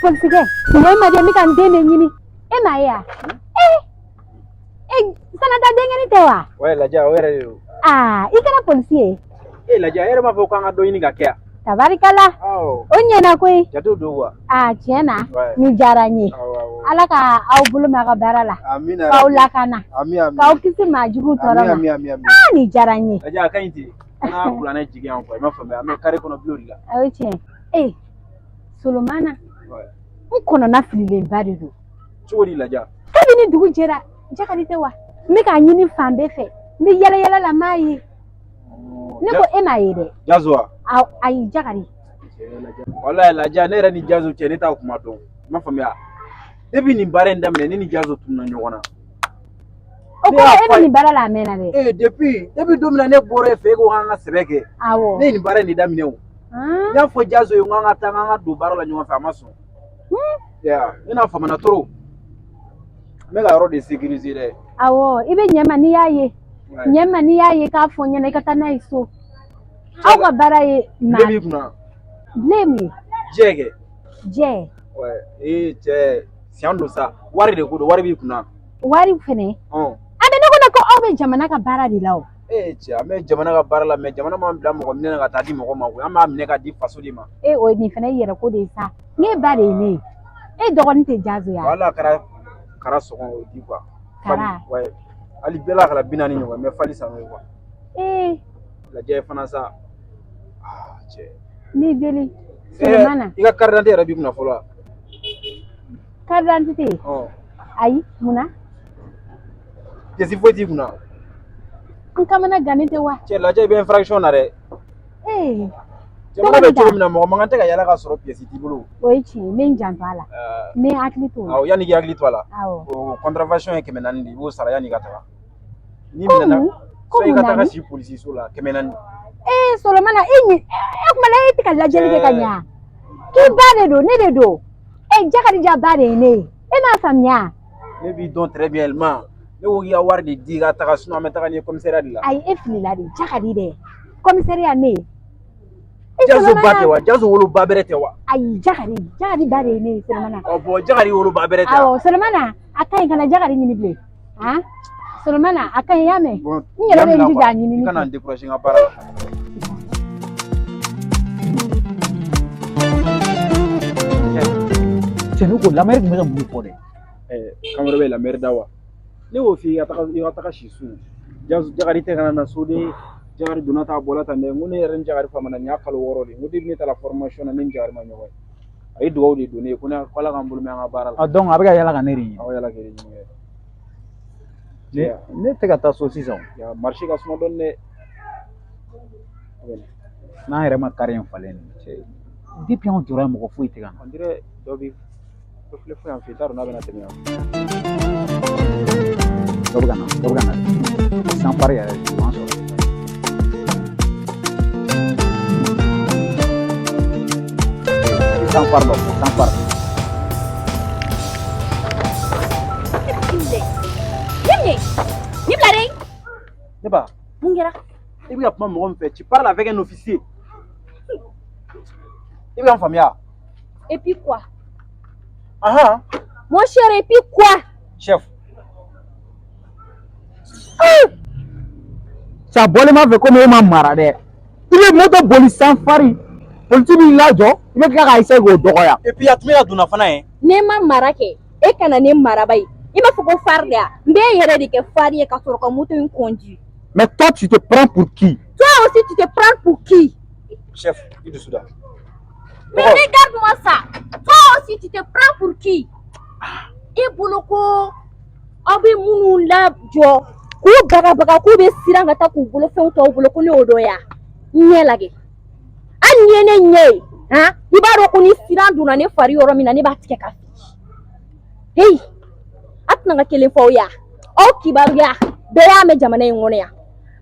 Polisikɛ, nin ye ma jɛ, n bɛ ka n den de ɲini. E m'a ye wa? Ee e, Sanata denkɛnin tɛ wa? Ouais, Laja, o yɛrɛ de don. Aa, i kɛra polisi ye. E Laja, e yɛrɛ b'a fɔ k'an ka dɔ ɲini ka kɛ yan. Tabarikala. Awɔ. O ɲɛna koyi. Jatew don quoi. Aa, tiɲɛ na. Ouais. Nin diyara n ye. Awɔ, awɔ. Ala ka aw bolo mɛn aw ka baara la. Amina. K'aw lakana. Ami, ami. K'aw kisi maa juguw tɔɔrɔ ma. Ami, ami, ami. Aa, nin diyara n ye. Laja, a ka ɲi ten. An ka kuranɛ jigin yan quoi, i m'a faamuya, an bɛ carré kɔnɔ bulon de la. O ye tiɲɛ. Ee Solomana. Ouais. N kɔnɔna fililenba de don. Cogo di, Laja? Kabini dugu jɛra, Jakari tɛ wa? N bɛ k'a ɲini fan bɛɛ fɛ, n bɛ yala yala la, n m'a ye. Ne ko e m'a ye dɛ. Jazo wa? Ayi, Jakari. Walayi Laja, ne yɛrɛ ni Jazo cɛ, ne t'a kuma dɔn. I m'a faamuya. Depuis nin baara in daminɛ, ne ni Jazo tununa ɲɔgɔn na. O Ne kɔrɔ y'a e fɔ bɛ a ye. nin baara la a mɛnna dɛ. Ee, depuis don min na ne bɔra e fɛ, e ko k'an ka sɛbɛ kɛ. Awɔ. Ne ye nin baara in de daminɛ o. N y'a fɔ Jazo ye, n ko an ka taa, k'an ka don baara la ɲɔgɔn fɛ, a ma sɔn. Ya, ne n'a famana trop. N bɛ ka yɔrɔ de sécuriser dɛ. Awɔ, i bɛ ɲɛ ma n'i y'a ye. Ɲɛ ma n'i y'a ye k'a fɔ n ɲɛna, i ka taa n'a ye so. Aw ka baara ye maa. Bilen b'i kunna. Bilen mun ye? Jɛ kɛ. Jɛ. Ouais. Ee cɛ, siyan don sa. Wari de ko don, wari b'i kunna. Wari fɛnɛ. Ɔn. A bɛ ne kɔnɔ ko aw bɛ jamana ka baara de la o. Ee cɛ, an bɛ jamana ka baara la, mais jamana m'an bila mɔgɔ minɛ na ka taa di mɔgɔ ma koyi. An b'a minɛ ka di faso de ma. E, o nin fɛnɛ ye yɛrɛ ko de ye sa. Ne ba de ye ne ye. E dɔgɔnin tɛ Jazo ya? Wala kɛra kara sɔgɔn o di quoi. Kara. Ouais. Hali bɛɛ la kɛra 40 ɲɔgɔn, n bɛ fali san n'o ye quoi. Ee. Lajɛ fana sa. Ah cɛ. N b'i deli. Solomana. I ka carte d'identité yɛrɛ b'i kunna fɔlɔ wa? Carte d'identité? Ɔn. Ayi, mun na? Pièce foyi t'i kunna. N kamana gannen tɛ wa? Cɛ lajɛ, i bɛ infraction na dɛ. Ee. Jamana bɛ cogo min na, mɔgɔ man kan tɛ ka yala ka sɔrɔ pièce t'i bolo. O ye tiɲɛ ye, n bɛ n janto a la. N bɛ n hakili to o la. Awɔ, yanni k'i hakili to a la. Awɔ. O contravention ye 400 de ye, i b'o sara yanni i ka taga. N'i Ko minɛna, mun? Ko sani i mun ka taga naani? si polisiso la, 400. Ee Solomana, e ɲi e kuma la, e tɛ ka lajɛli kɛ ka ɲa. K'i ba de don, ne de don. E Jakarija ba de ye ne ye. E m'a faamuya? Ne b'i dɔn très bien, Elma. Ne ko k'i ka wari de di i ka taga, sinon an bɛ taga n'i ye commissariat de la. Ayi, e filila de, Jakari dɛ. Commissariat ne ye. E Jazo ba Solomana. tɛ wa? Jazo woloba bɛrɛ tɛ wa? Ayi, Jakari, Jakari ba de ye ne ye, Solomana. Ɔ bon, Jakari woloba bɛrɛ tɛ wa? Awɔ, Solomana, a ka ɲi, kana Jakari ɲini bilen. Han? Solomana, a ka ɲi, i y'a mɛn? Bon, N yɛrɛ bɛ n jija a i ɲinini kana fɛ. n décourager n ka baara la. Cɛ, ne ko la mère tun bɛ ka mun de fɔ dɛ? Kan wɛrɛ bɛ la mère da wa? Ne y'o f'i ye, i ka taga si so. Jakari tɛ kana na so de. Jakari donna tan, a bɔra tan dɛ. N ko ne yɛrɛ ni Jakari famana, nin y'a kalo 6 de ye. N ko depuis ne taara formation na, ne ni Jakari ma ɲɔgɔn ye. A ye dugawu de don ne ye ko ne ko Ala k'an bolo mɛn an ka baara la. Ah, donc a bɛ ka yala ka ne de ɲini. Aw yala k'e de ɲini dɛ. Ne tɛ ka taa so sisan. Ya, marché ka suma dɔɔni dɛ. N'an yɛrɛ ma carré in falen nin cɛ. Depuis anw jɔra yen, mɔgɔ foyi tɛ ka na. On dirait dɔ bɛ dɔ filɛ fo yan fɛ, i t'a dɔn n'a bɛna tɛmɛ yan. Dɔ bɛ ka na, dɔ bɛ ka na. Sans phare yɛrɛ, o b'an sɔrɔ. Sans phare dɔ, sans phare. Nin nin bila dɛ. Ne ba. Mun kɛra? I bɛ ka kuma mɔgɔ min fɛ, tu parles avec un officier. I bɛ ka n faamuya? Et puis quoi? Ahan. Mon cher, et puis quoi? Chef. Cɛ, a bɔlen b'a fɛ komi e ma mara dɛ. I bɛ moto boli sans phare. Polisi b'i lajɔ, i bɛ tila k'a essayer k'o dɔgɔya. Et puis a tun bɛ ka donna fana ye. Ne ma mara kɛ, e kana ne maraba ye. I b'a fɔ ko phare de ya. N b'e yɛrɛ de kɛ phare ye ka sɔrɔ ka moto in conduire. Mais toi, tu te prends pour qui? Toi aussi, tu te prends pour qui? Chef, i dusu da. Mais regarde-moi ça. Toi aussi, tu te prends pour qui? E bolo ko aw bɛ minnu lajɔ k'u bagabaga k'u bɛ siran ka taa k'u bolofɛnw to aw bolo, ko ne y'o dɔn ya. N ɲɛ lajɛ. Hali n'i ye ne ɲɛ ye, han, i b'a dɔn ko ni siran donna ne fari yɔrɔ min na, ne b'a tigɛ ka fili. Heyi, a tɛna ka kelen fɔ aw ya. Aw kibaruya bɛɛ y'a mɛn jamana in kɔnɔ yan.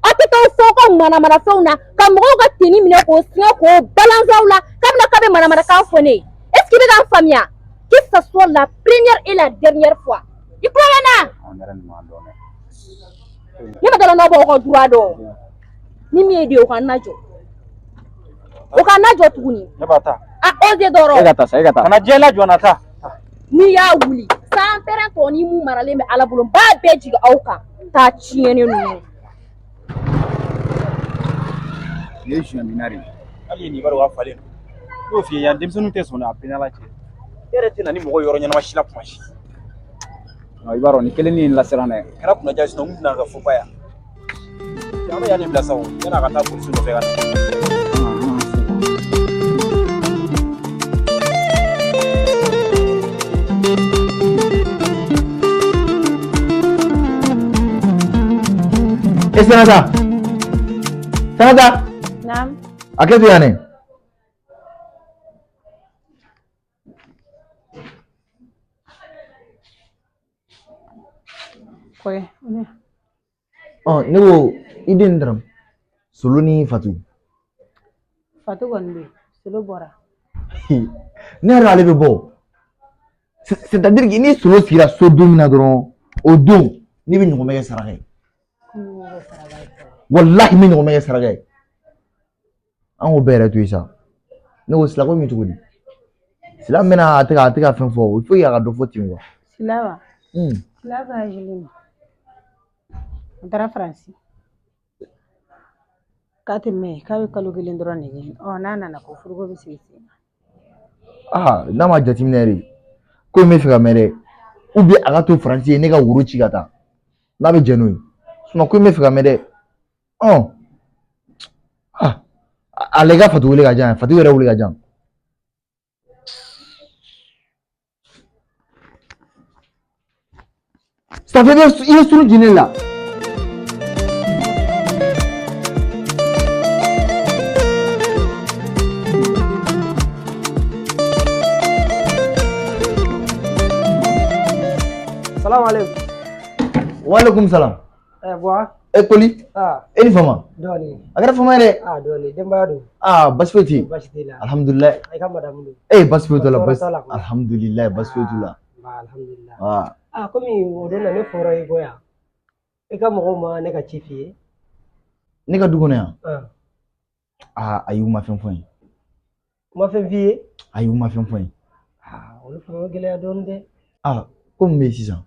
Aw tɛ taa fɔ aw ka manamanafɛnw na ka mɔgɔw ka tenue minɛ k'o siɲɛ k'o balancer aw la k'a bɛna k'a bɛ manamanakan fɔ ne ye. Est ce que i bɛ k'an faamuya? Que ça soit la première et la dernière fois. I tulo bɛ n na? Anw yɛrɛ nin m'an dɔn dɛ. Ne ma dala n'aw b'aw ka droit dɔn. Ni min ye de, o ka n lajɔ. O ka na jɔ tuguni. Ne b'a ta. A oser dɔrɔn. E ka taa sa, e ka taa. Kana diɲɛ lajɔ na taa. N'i y'a wuli san pɛrɛn tɔ ni mun maralen bɛ Ala bolo n b'a bɛɛ jigin aw kan taa tiɲɛnen ninnu. Nin ye siɲɛ minɛ de ye. Hali nin b'a dɔn k'a falen don. N y'o f'i ye yan denmisɛnninw tɛ sɔn dɛ a bɛɛ n'Ala cɛ. E yɛrɛ tɛ na ni mɔgɔ ye yɔrɔ ɲɛnama si la kuma si. I b'a dɔn nin kelen nin lasiran dɛ. Kɛra kunnaja ye sinon n kun tɛna ka fɔ ba yan. An bɛ yan de bila sa o yan'a ka taa polisiw nɔfɛ ka na. E Sanata. Sanata. Naam. A kɛ to yan dɛ. Kɔkɛ. Ɔ ne ko i den dɔrɔn Solo ni Fatu. Fatu kɔni bɛ yen, Solo bɔra. Ne yɛrɛ ale bɛ bɔ. C'est-à-dire que ni Solo sigira so don min na dɔrɔn o don ne bɛ ɲɔgɔmɛ kɛ saraka ye. Walahi n bɛ ɲɔgɔmɛ kɛ saraka ye. An k'o bɛɛ yɛrɛ to yen sa. Ne ko Sila ko in bɛ cogo di? Sila mɛna a tɛ ka fɛn fɔ, il faut que a ka dɔ fɔ ten quoi. Sila wa? Hmm. Sila voyagelen don. A taara Faransi. K'a tɛ mɛn, k'a bɛ kalo kelen dɔrɔn de kɛ. Ɔ n'a nana ko furuko bɛ sigi sen kan. Ah, n'a ma jateminɛ de ko in bɛ fɛ ka mɛn dɛ, ou bien a ka to Faransi ye ne ka woro ci ka taa n'a bɛ jɛn n'o ye, sinon ko in bɛ fɛ ka mɛn dɛ. Ɔn ah, ale ka Fatu wele ka jan, Fatu yɛrɛ wele ka jan. Ça fait i bɛ suru jeni la. Salam alaikum. Waaleykum salam. Eh, Buwa. E Koli. Ah. E ni fama. Dɔɔni. A kɛra fama ye dɛ. Ah, dɔɔni. Denbaya dun? Ah, basi foyi tɛ yen. Basi t'i la. Alhamdulilayi. I ka madamu dun? Eh, basi foyi t'o la, Tɔɔrɔ basi. t'a la kɔni. Alhamdulilayi, basi foyi t'u la. Ba, alhamdulilayi. Ah. Ah, komi o don na ne fɔra i kɔ yan. I ka mɔgɔw ma ne ka ci f'i ye. Ne ka du kɔnɔ yan. Ah. Ah, ayi, u ma fɛn fɔ n ye. U ma fɛn f'i ye? Ayi, u ma fɛn fɔ n ye. Ah, olu fana bɛ gɛlɛya dɔɔni dɛ. Ah, ko mun bɛ yen sisan?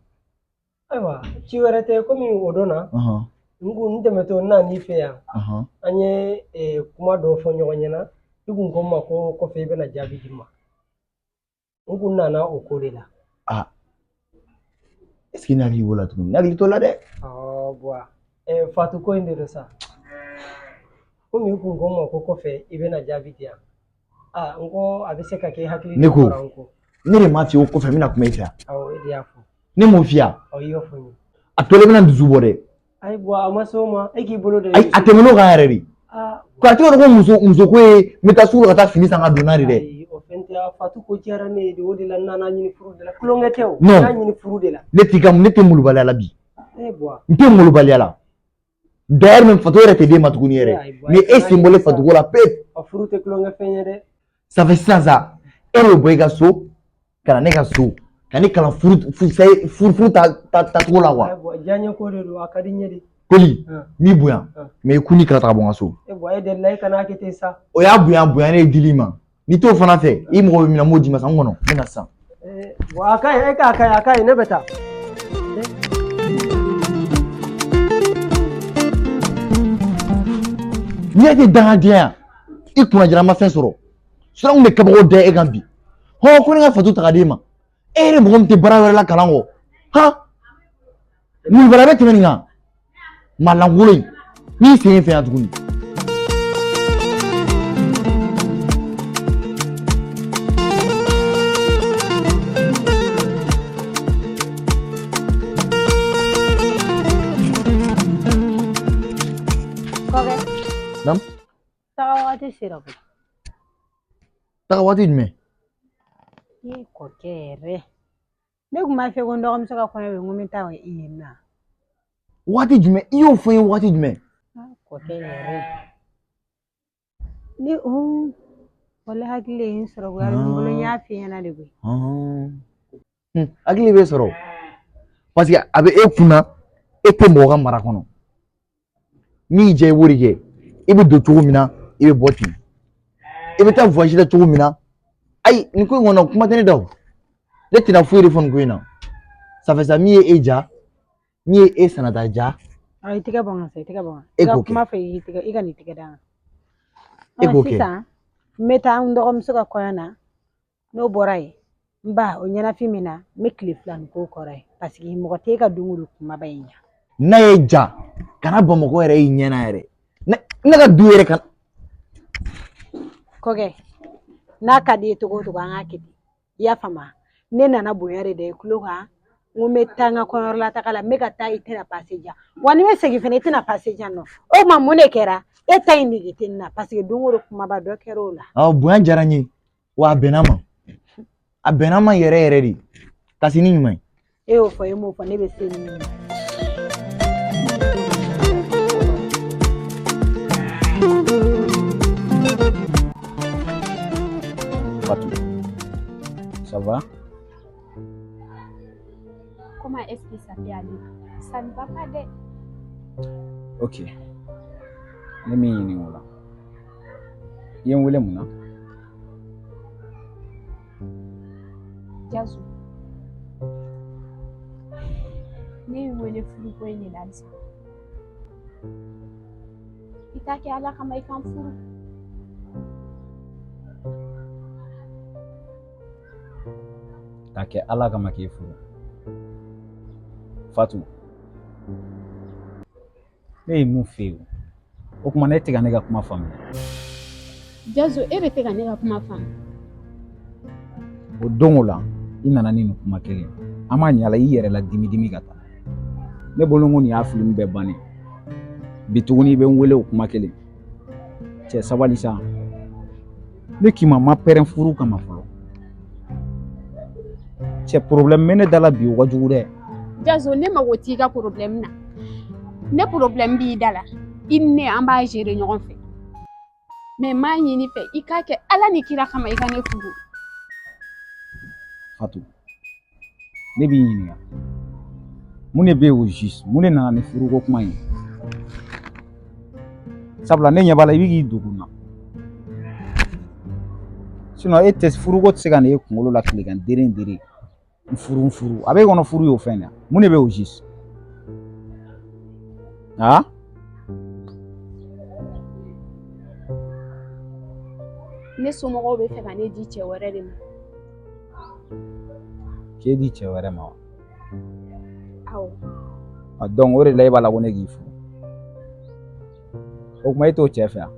Ayiwa, ci wɛrɛ tɛ komi o don na. Ɔhɔn. N kun n tɛmɛtɔ n nan'i fɛ yan. Ɔhɔn. An ye kuma dɔ fɔ ɲɔgɔn ɲɛna. I kun ko n ma ko kɔfɛ i bɛna jaabi di n ma. N kun nana o ko de la. Ah. Est-ce que ne hakili b'o la tuguni? Ne hakili t'o la dɛ. Ɔ Buwa, Fatu ko in de don sa. Komi i kun ko n ma ko kɔfɛ i bɛna jaabi di yan. Ah, n ko a bɛ se ka kɛ i hakili Ne ko. bɔra n kɔ. Ne de m'a f'i ye ko kɔfɛ n bɛna kuma i fɛ yan. Awɔ, e de y'a fɔ. Ne m'o f'i ye wa? Awɔ, i y'o fɔ n ye. A tɔlen bɛna n dusu bɔ dɛ. Ayi Buwa, a ma se o ma. E k'i bolo da i Ayi, a tɛmɛn'o kan yɛrɛ de. Ah, Ko a tɛ ko muso muso ko ye n bɛ taa sugu la ka taa fini san ka don n'a de dɛ. Ayi, o fɛn tɛ. Fatu ko diyara ne ye de, o de la n nana ɲini furu de la. Tulonkɛ tɛ o. Non. N y'a ɲini furu de la. Ne t'i ka ne tɛ molobaliya la bi. Eh Buwa. N tɛ molobaliya la. D'ailleurs même Fatu yɛrɛ tɛ d'e ma tuguni yɛrɛ. Ayi, Buwa, Ni e sen bɔlen Fatu ko la pewu. A furu tɛ tulonkɛ fɛn ye dɛ. Ça fait sisan sa e de bɛ bɔ i ka so ka na ne ka so ka ne kalan furu furu furu furu ta ta tacogo la quoi. Ayi Buwa, diyaɲɛ ko de don, a ka di n ye de. Koli Ah. n b'i bonya Ah. mais i kun ni kala ta ka bɔ n ka so. Eh Buwa, e delila i kana kɛ ten sa. O y'a bonya bonya ne ye dili ma. N'i t'o fana fɛ i mago bɛ min na n b'o d'i ma sisan n kɔnɔ n bɛ na sisan. Eh Buwa, a ka ɲi, e k'a ka ɲi, a ka ɲi, ne bɛ taa. N'i y'a kɛ dangadenya i kunna jara ma fɛn sɔrɔ sinon n kun bɛ kabako da e kan bi hɔn ko ne ka Fatu ta ka d'e ma e yɛrɛ mɔgɔ min tɛ baara wɛrɛ la kalan kɔ han mun wɛrɛ bɛ tɛmɛ nin kan maa lankolon in n'i sen ye fɛn yan tuguni. Kɔkɛ. Naamu. Taga wagati sera koyi. Taga waati jumɛn? I kɔkɛ yɛrɛ. Ne kun b'a fɛ ko n dɔgɔmuso ka kɔɲɔ bɛ yen, n ko n bɛ taa yen nɔ. Waati jumɛn? I y'o fɔ n ye waati jumɛn? Kɔkɛ yɛrɛ. Ni o wala hakili ye n sɔrɔ koyi, a bɛ n bolo n y'a f'i ɲɛna de koyi. Hakili bɛ sɔrɔ parce que a bɛ e kunna e tɛ mɔgɔ ka mara kɔnɔ. Min y'i diya i b'o de kɛ. I bɛ don cogo min na i bɛ bɔ ten. I bɛ taa voyage la cogo min na, ayi, nin ko in kɔnɔ kuma tɛ ne da o. Ne tɛna foyi de fɔ nin ko in na. Ça fait ça, min ye e ja, min ye e sanata ja. I tɛgɛ bɔ n kan sa, i tɛgɛ bɔ n kan. E I ka k'o kɛ. kuma fɛ, i tɛgɛ, i ka n'i tɛgɛ da n kan. E k'o kɛ. Sisan n bɛ taa n dɔgɔmuso ka kɔɲɔ na. N'o bɔra yen, n ba o ɲɛnafin min na, n bɛ tile fila nin k'o kɔrɔ ye, parce que mɔgɔ t'e ka don o don kumaba in ɲɛ. N'a ye ja, kana Bamakɔ yɛrɛ y'i ɲɛ na yɛrɛ. Ne ka du yɛrɛ kan. Kɔkɛ, n'a ka di i ye cogo o cogo, an k'a kɛ ten. I y'a faamu? Ne nana bonya de da i tulo kan. N ko n bɛ taa n ka kɔɲɔyɔrɔ la taga la, n bɛ ka taa, i tɛna pase diyan wa? Ni n bɛ segin fana, i tɛna pase diyan nɔ. O tuma mun de kɛra? E ta in nege tɛ ne na, parce que don o don kumaba dɔ kɛra o la. Awɔ, bonya diyara n ye wa, a bɛnna n ma, a bɛnna n ma yɛrɛ yɛrɛ de ka se ni ɲuman ye. E y'o fɔ, e m'o fɔ, ne bɛ se ni min ye. Fatou, ça va? Comment est-ce que ça peut aller? Ça ne va pas dɛ. Ok. Ne min ɲini o la. I ye n wele mun na? Jazu. Ne y'i wele furuko in de la halisa. I t'a kɛ Ala kama, i ka n furu. K'a kɛ Ala kama k'e furu. Fatou. Ne ye mun f'e ye o? O tuma na e tɛ ka ne ka kuma faamuya. Jazu, e de tɛ ka ne ka kuma faamu. O don o la, i nana ni nin kuma kelen ye. An m'a ɲɛ a la, i yɛrɛ la dimi dimi ka taa. Ne bolo ko nin y'a film bɛɛ bannen. Bi tuguni i bɛ n wele o kuma kelen. Cɛ, sabali sa. Ne k'i ma, ma pɛrɛn furu kama fɔlɔ. Cɛ, problème bɛ ne da la bi, o ka jugu dɛ. Jazu, ne mago t'i ka problème na. Ne problème b'i da la. I ni ne, an b'a gérer ɲɔgɔn fɛ. Mais n m'a ɲini fɛ, i k'a kɛ Ala ni kira kama, i ka ne furu. Fatou, ne b'i ɲininka. Mun de bɛ yen au juste? Mun de nana ni furuko kuma in ye? Sabula ne ɲɛ b'a la i bɛ k'i dogo n na. Sinon e tɛ furuko tɛ se ka na e kunkolo la tilegan dere dere. N furu, n furu. A b'e kɔnɔ furu y'o fɛn de ye. Mun de bɛ yen au juste? Ah? Ne somɔgɔw bɛ fɛ ka ne di cɛ wɛrɛ de ma. K'e di cɛ wɛrɛ ma wa? Awɔ. Ah, donc o de la e b'a la ko ne k'i furu. O tuma e t'o cɛ fɛ wa?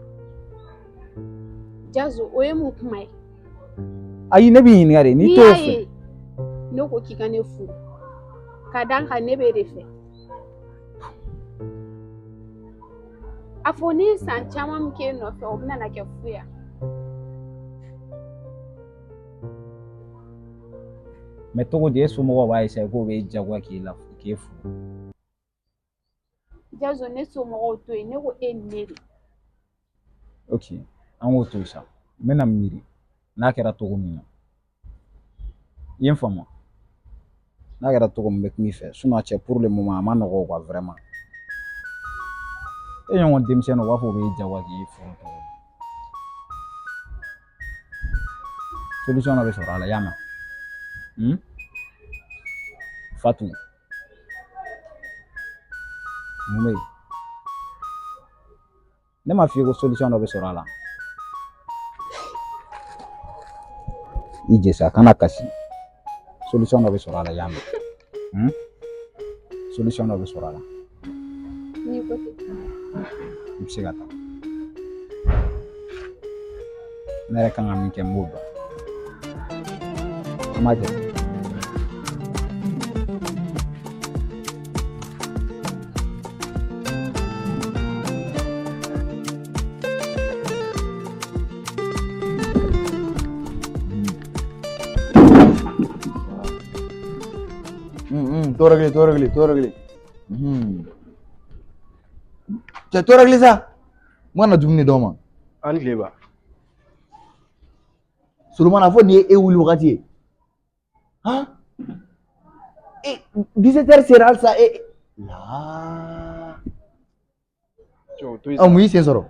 Jazu, o ye mun kuma ye? Ayi, ne b'i ɲininka de, n'i N'i t'o y'a fɛ. ye ne ko k'i ka ne furu, ka d'a kan ne b'e de fɛ. A fɔ ni san caman min k'e nɔfɛ, o bɛna na kɛ fu ye. Mais cogo di e somɔgɔw b'a essayer k'o b'e jagoya k'e la k'e furu? Jazu, ne somɔgɔw to yen, ne ko e ni ne de. Ok, an k'o to yen sa. N bɛna miiri n'a kɛra cogo min na. I ye n faamu? N'a kɛra cogo min, n bɛ kuma i fɛ. Sinon cɛ, pour le moment a ma nɔgɔ quoi, vraiment. E ɲɔgɔn denmisɛnnin, u b'a fɔ u b'e jagoya k'e furu cogo di? Solution dɔ bɛ sɔrɔ a la, i y'a mɛn? Hmm? Fatou. Mun bɛ yen? Ne m'a f'i ye ko solution dɔ bɛ sɔrɔ a la. I jɛ sa, kana kasi. Solution dɔ bɛ sɔrɔ a la, i y'a mɛn? Hmm? Solution dɔ bɛ sɔrɔ a la. N'i ko ten. I bɛ se ka taa. Ne yɛrɛ kan ka min kɛ, n b'o dɔn. An b'a kɛ ten. Tɔɔrɔ kelen, tɔɔrɔ kelen, tɔɔrɔ kelen. Cɛ, tɔɔrɔ kelen sa. N ka na dumuni d'aw ma. An tile ba. Solomana, fo nin ye e wuli wagati ye. Han? E 17 heures sera halisa e. La. Cɛ, o to yen Ɔ, mun y'i sen sɔrɔ?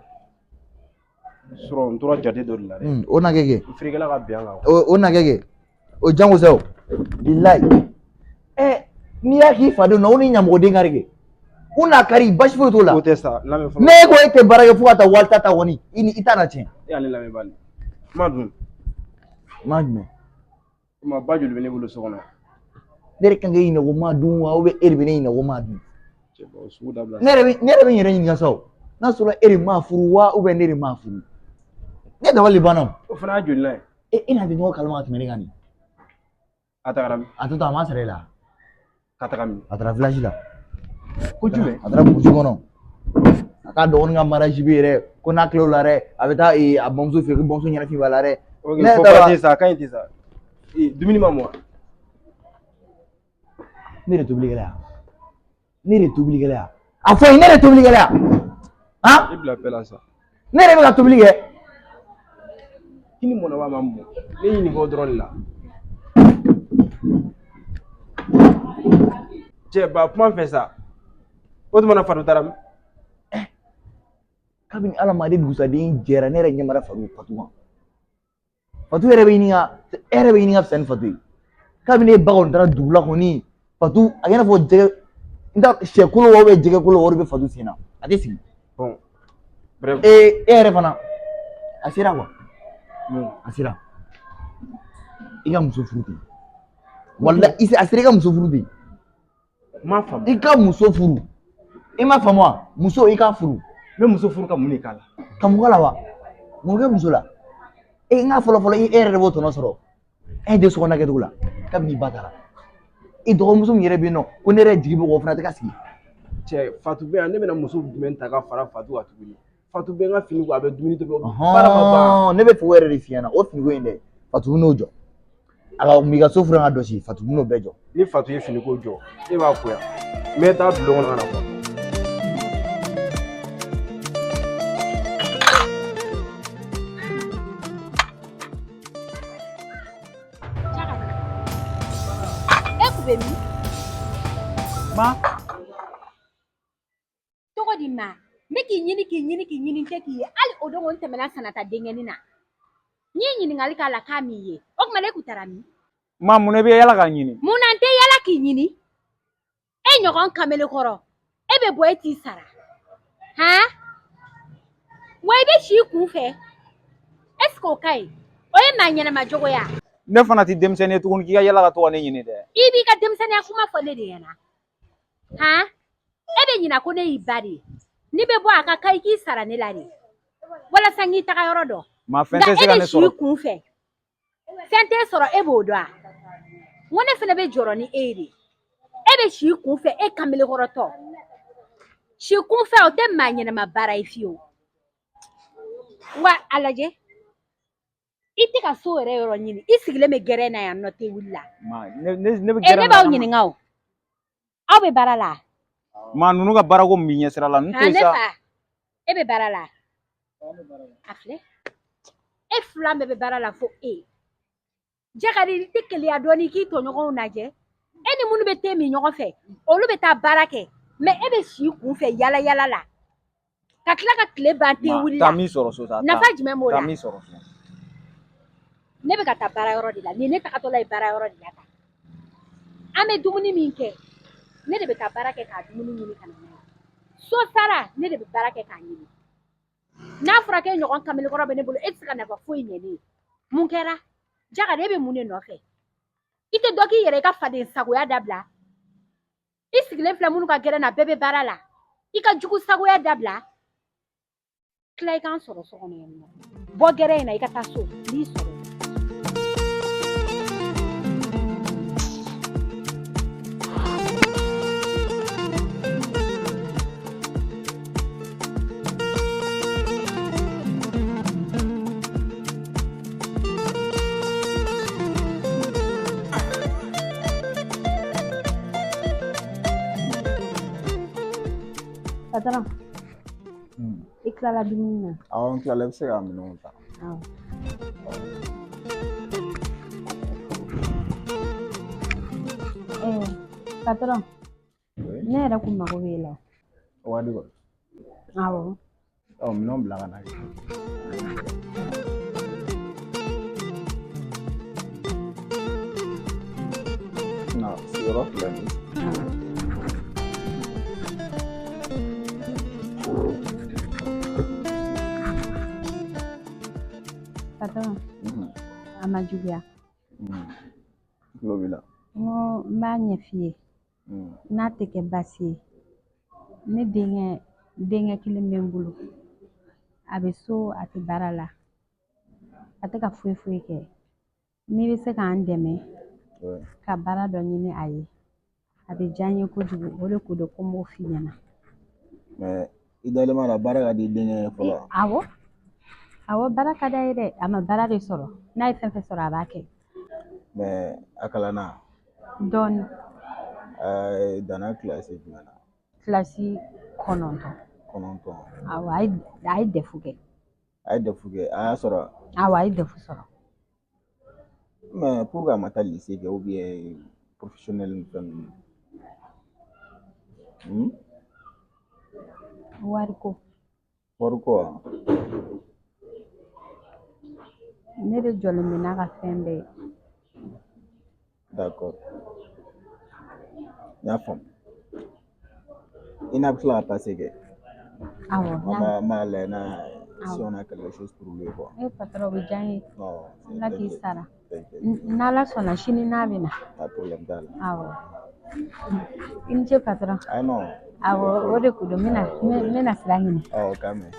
Sɔrɔ n tora jate dɔ de la dɛ. O na kɛ kɛ. N feerekɛla ka bin an kan. O na kɛ kɛ. O jango sa o. Bilayi. Ɛ n'i y'a k'i fadenw na o ni ɲamɔgɔden kari kɛ. U n'a kari basi foyi t'o la. O tɛ sa lamɛn fɔlɔ. Ne ko e tɛ baara kɛ fo ka taa wari ta kɔni i ni i t'a na tiɲɛ. E y'ale lamɛn bani. Kuma dun. Maa jumɛn? Ma ba joli bɛ ne bolo so kɔnɔ. Ne de kan k'e ɲininka ko maa dun wa e de bɛ ne ɲininka ko maa dun. Cɛ ba o sugu dabila. Ne yɛrɛ bɛ n yɛrɛ ɲininka sa o. N'a sɔrɔ e de m'a furu wa ne de m'a furu. Ne dabali banna o. O fana y'a joli la ye. E n'a tɛ ɲɔgɔn kalama ka tɛmɛ ne kan nin. A tagara min? A tɔ to a ma sara e la. Ka taga min? A taara village la. Ko jumɛn? A taara burusi kɔnɔ. A ka dɔgɔnin ka mariage bɛ yen dɛ, ko n'a tilal'o la dɛ, a bɛ taa a bamuso fɛ yen, ko bamuso ɲɛnafin b'a la dɛ. Ok, fɔ ba tɛ sa, a ka ɲi ten sa. Dumuni ma mɔ. Ne de tobilikɛla ya. Ne de tobilikɛla ya. A fɔ n ye ne de tobilikɛla ya. Han? I bila bɛɛ la sa. Ne yɛrɛ bɛ ka tobili kɛ. I ni mɔnɔba ma mɔ. Ne ɲininka o dɔrɔn de la. Cɛ ba kuma n fɛ sa. O tuma na Fatu taara min? Kabini ala ma ale dugusaden jɛra ne yɛrɛ ɲɛ mara Fatu kan. Fatu yɛrɛ bɛ ɲini ka e yɛrɛ bɛ ɲini ka fisaya ni Fatu ye. Kabini e ba kɔni taara dugu la kɔni Fatu a kɛ i n'a fɔ jɛgɛ n t'a sɛ kolo wa jɛgɛ kolo o de bɛ Fatu sen na a tɛ sigi. Bon bref. E yɛrɛ fana a sera quoi. A sera. I ka muso furu ten. Walayi a sera i ka muso furu ten. N m'a faamu. I ka muso furu. I m'a faamu wa? Muso i k'a furu. N bɛ muso furu ka mun de k'a la? Ka mun k'a la wa? Mun kɛ muso la? E n ka fɔlɔ fɔlɔ e yɛrɛ de b'o tɔnɔ sɔrɔ. E den sokɔnɔna kɛcogo la kabini i ba taara. I dɔgɔmuso min yɛrɛ bɛ yen nɔ ko ne yɛrɛ jigi bɛ k'o fana tɛ ka sigi. Cɛ Fatu bɛ yan ne bɛna muso jumɛn ta ka fara Fatu kan tuguni? Fatu bɛ n ka fini ko a bɛ dumuni tobi. Baara ma ban. Ne bɛ fɛ o yɛrɛ de f'i ɲɛna o finiko in dɛ Fatu bɛn'o jɔ. A ka m'i ka so furan ka dɔ si Fatu bɛn'o bɛɛ jɔ. Ni Fatu ye finiko jɔ e b'a ko yan. N bɛ taa bulon kɔnɔ ka na bɔ. E kun bɛ min? Ma. Cogo di ma? N bɛ k'i ɲini k'i ɲini k'i ɲini n tɛ k'i ye hali o don n tɛmɛna Sanata denkɛnin na. N ye ɲininkali k'a la k'a m'i ye. O tuma ne kun taara min? Ma mun na i bɛ yala k'a ɲini? Mun na n tɛ yala k'i ɲini? E ɲɔgɔn kamelekɔrɔ, e bɛ bɔ e t'i sara. Han? Wa i bɛ si i kun fɛ. Est ce que o ka ɲi? O ye maa ɲɛnama jogo ye wa? Ne fana tɛ denmisɛnnin ye tuguni k'i ka yala ka to ka ne ɲini dɛ. I b'i ka denmisɛnninya kuma fɔ ne de ɲɛna. Han? E bɛ ɲina ko ne y'i ba de ye. N'i bɛ bɔ a ka kan i k'i sara ne la de. Walasa n k'i taga yɔrɔ dɔn. Ma fɛn Nka tɛ se e ka bɛ ne si i sɔrɔ. kun fɛ. Fɛn t'e sɔrɔ e b'o dɔn wa? N ko ne fana bɛ jɔrɔ ni e ye de. E bɛ si i kun fɛ e kamelekɔrɔtɔ. Si kun fɛ o tɛ maa ɲɛnama baara ye fiyewu. Wa a lajɛ i tɛ ka so yɛrɛ yɔrɔ ɲini i sigilen bɛ gɛrɛn na yan nɔ tɛ wuli la. Ma ne bɛ Ɛ gɛrɛn ne na b'aw ka ma. ɲininka o. Aw bɛ baara la? Ma ninnu ka baarako min b'i ɲɛ sira la n to yen Ne sa. fa e bɛ baara la? A filɛ e fila bɛɛ bɛ baara la fo e. Jakari i tɛ keleya dɔɔni k'i tɔɲɔgɔnw lajɛ. E ni minnu bɛ te min ɲɔgɔn fɛ olu bɛ taa baara kɛ mɛ e bɛ si kun fɛ yala yala la. Ka tila ka tile ban te wuli la. Taa min sɔrɔ so sa. Nafa jumɛn b'o la? Taa min sɔrɔ so. Ne bɛ ka taa baara yɔrɔ de la. Nin ye ne tagatɔla ye baara yɔrɔ de la tan. An bɛ dumuni min kɛ ne de bɛ taa baara kɛ k'a dumuni ɲini ka na n'a ye. So sara ne de bɛ baara kɛ k'a ɲini. N'a fɔra k'e ɲɔgɔn kamelekɔrɔ bɛ ne bolo e tɛ se ka nafa foyi ɲɛ ne ye. Mun kɛra? Jakari e bɛ mun de nɔfɛ? I tɛ dɔ k'i yɛrɛ i ka faden sagoya dabila. I sigilen filɛ minnu ka gɛrɛn na bɛɛ bɛ baara la. I ka jugu sagoya dabila. Tila i k'an sɔrɔ so kɔnɔ yan nɔ. Bɔ gɛrɛn in na i ka taa so n b'i sɔrɔ. Patron, i tilala dumuni na? Awɔ n tilala i bɛ se ka minɛnw ta. Awɔ. Patron, ne yɛrɛ kun mago b'e la. O ka di kɔni. Awɔ. Ɔ minɛnw bila ka na kɛ. Sigiyɔrɔ filɛ nin ye. Patron, a ma juguya. Tulo b'i la. N ko n b'a ɲɛf'i ye. N'a tɛ kɛ baasi ye. Ne denkɛ kelen bɛ n bolo. A bɛ so, a tɛ baara la. A tɛ ka foyi foyi kɛ. N'i bɛ se k'an dɛmɛ ka baara dɔ ɲini a ye, a bɛ diya n ye kojugu. O de ko don ko n b'o f'i ɲɛna. Mais i dalen b'a la baara ka di denkɛ ye fɔlɔ? Awɔ. Awɔ, baara ka d'a ye dɛ. A ma baara de sɔrɔ. N'a ye fɛn fɛn sɔrɔ, a b'a kɛ. Mais a kalanna? Dɔɔni. A danna kilasi jumɛn na? Kilasi 9. 9. Awɔ, a ye DEF kɛ. A ye DEF kɛ, a y'a sɔrɔ? Awɔ, a ye DEF sɔrɔ. Mais pourquoi a ma taa lycée kɛ ou bien professionnel ni fɛn ninnu? Wariko. Wariko wa? Ne de jɔlen bɛ n'a ka fɛn bɛɛ ye. D'accord. N y'a faamu. I n'a bɛ tila ka passer kɛ. Awɔ. An b'a lajɛ n'a si on a quelque chose pour lui quoi. E patron, o bɛ diya n ye. Non. Ala k'i sara. N'Ala sɔnna sini n'a bɛ na. Pas de problème t'a la. Awɔ. I ni ce patron. Ah non. Awɔ, o de ko don, n bɛna sira ɲini. Awɔ, k'a mɛn.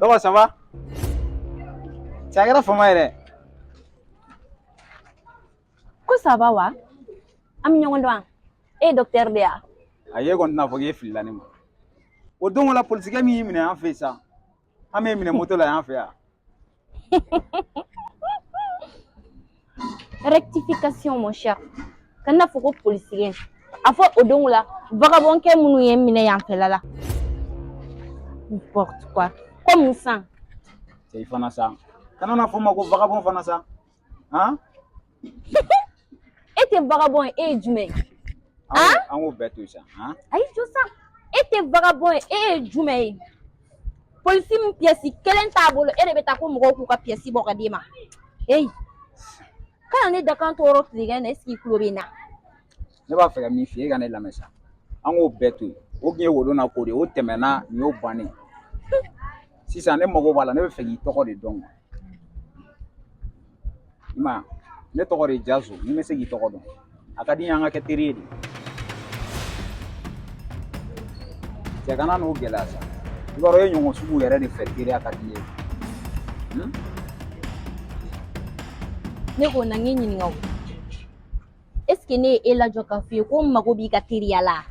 Dɔgɔ, ça va? Cɛ, a kɛra fama yɛrɛ. Ko ça va wa? An bɛ ɲɔgɔn dɔn wa? E ye docteur de ye wa? Ayi, e kɔni tɛna fɔ k'e filila ne ma. O don la polisikɛ min y'i minɛ an fɛ yen sa, an b'e minɛ moto la yan fɛ yan. Rectification, mon cher. Kana fɔ ko polisikɛ. A fɔ o don la vagabond kɛ minnu ye n minɛ yan fɛla la. N'importe quoi. Comme ça. Cɛ, i fana sa. Kana na fɔ n ma ko vagabond fana sa. Han? E tɛ vagabond ye, e ye jumɛn ye? An k'o bɛɛ to yen sa. Han? Ayi, jɔ sa. E tɛ vagabond ye, e ye jumɛn ye? Polisi min pièce kelen t'a bolo, e de bɛ taa ko mɔgɔw k'u ka pièce bɔ ka d'e ma. Eyi. Kana ne dakan tɔɔrɔ tilegan na, est ce que i tulo bɛ n na? Ne b'a fɛ ka min f'i ye, e ka ne lamɛn sa. An k'o bɛɛ to yen. O tun ye wolo na ko de ye, o tɛmɛna, nin y'o bannen. Sisan ne mago b'a la, ne bɛ fɛ k'i tɔgɔ de dɔn. I ma ye, ne tɔgɔ de ye Jaso, ni bɛ se k'i tɔgɔ dɔn. A ka di n ye an ka kɛ teri ye de. Cɛ, kana n'o gɛlɛya sa. I b'a dɔn e ɲɔgɔn sugu yɛrɛ de fɛ teriya ka di n ye. Ne ko na n k'i ɲininka o. Est ce que ne ye e lajɔ k'a f'i ye ko n mago b'i ka teriya la?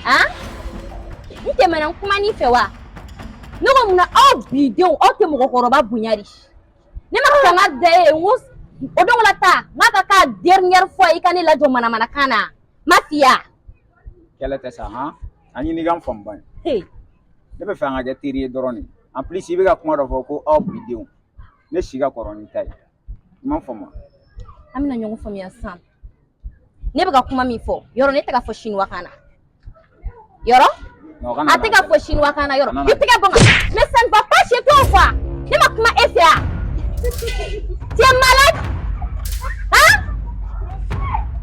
Han? N tɛmɛna n kuman'i fɛ wa? Ne ko munna aw bidenw aw tɛ mɔgɔkɔrɔba bonya de? Ne ma kanga da e ye, n ko o don la ta n k'a ka k'a dernière fois i ka ne lajɔ manamanakan na. Ma f'i ye wa? Kɛlɛ tɛ sa, han? A ɲini ka n faamu ba ye. Ne bɛ fɛ an ka kɛ teri ye dɔrɔn de. En plus i bɛ ka kuma dɔ fɔ ko aw bidenw. Ne si ka kɔrɔ ni ta ye. I m'a faamu wa? An bɛna ɲɔgɔn faamuya sisan. Ne bɛ ka kuma min fɔ, yɔrɔ ne tɛ ka fɔ chinois kan na. Yɔrɔ? A tɛ ka fɔ chinois kan na yɔrɔ. I tɛgɛ bɔ n kan. Mais ça ne va pas chez toi quoi? Ne ma kuma e fɛ wa? Tu es malade? Hein?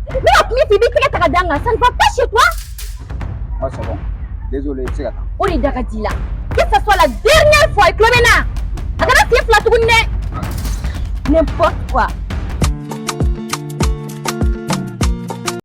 Ne ma kuma i fɛ, i b'i tɛgɛ ta ka da n kan. Ça ne va pas chez toi? Ah, c'est bon. Désolé, i bɛ se ka taa. O de da ka di i la. Que ce soit la dernière fois, i tulo bɛ n na. A kana siɲɛ fila tuguni dɛ. N'importe quoi.